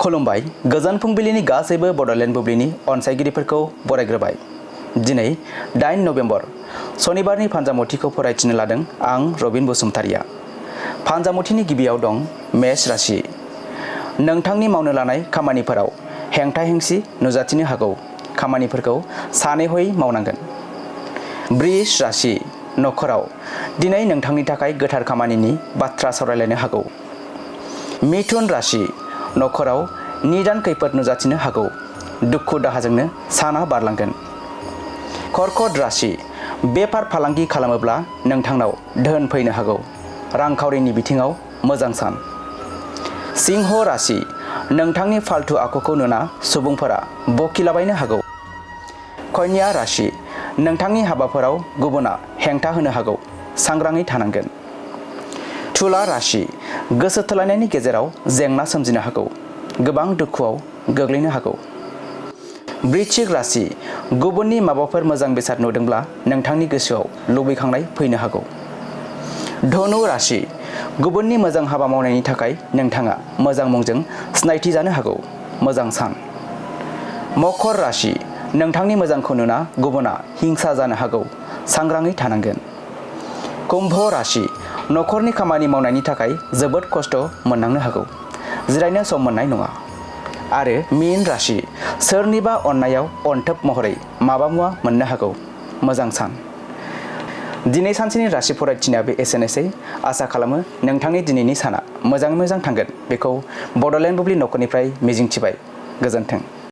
खुलुमबाय गोजोन फुंबिलिनि गासैबो बड'लेण्ड बुब्लिनि अनसायगिरिफोरखौ बरायग्रोबाय। दिनै 8 नभेम्बर सनिबारनि फान्जामुथिखौ फरायथिनो लादों आं रबिन बसुमतारिया। फान्जामुथिनि गिबियाव दं मेष राशि। नोंथांनि मावनो लानाय खामानिफोराव हेंथा हेंसि नुजाथिनो हागौ। खामानिफोरखौ सानै हयै मावनांगोन। बृष राशि। नखराव दिनै नोंथांनि थाखाय गोथार खामानिनि बाथ्रा सावरायलायनो हागौ। मिथुन राशि। नखराव निदान खैफोद नुजाथिनो हागौ। दुखु दाहाजोंनो साना बारलांगोन। कर्कट राशि। बेफार फालांगि खालामोब्ला नोंथांनाव धोन फैनो हागौ। रांखावरिनि बिथिङाव मोजां सान। सिंह राशि। नोंथांनि फालथु आखुखौ नुना सुबुंफोरा बखिलाबायनो हागौ। कन्या राशि। नोंथांनि हाबाफोराव गुबुना हेंथा होनो हागौ। सांग्राङै थानांगोन। तुला राशि। गोसो थोलायनायनि गेजेराव जेंना सोमजिनो हागौ। गोबां दुखुआव गोग्लैनो हागौ। वृश्चिक राशि। गुबुननि माबाफोर मोजां बेसाद नुदोंब्ला नोंथांनि गोसोआव लुबैखांनाय फैनो हागौ। धनु राशि। गुबुननि मोजां हाबा मावनायनि थाखाय नोंथाङा मोजां मुंजों सिनायथि जानो हागौ। मोजां सान। मकर राशि। नोंथांनि मोजांखौ नुना गुबुना हिंसा जानो हागौ। सांग्राङै थानांगोन। कुम्भ राशि। नखरनि खामानि मावनायनि थाखाय जोबोद खस्थ' मोननांनो हागौ। जिरायनो सम मोननाय नङा। आरो मीन राशि। सोरनिबा अननायाव अनथोब महरै माबा मुवा मोननो हागौ। मोजां सान। दिनै सानसेनि राशि फरायथिनाया एसेनोसै। आसा खालामो नोंथांनि दिनैनि साना मोजाङै मोजां थांगोन बेखौ बड'लेण्ड बुब्लि नखरनिफ्राय मिजिंथिबाय। गोजोन्थों।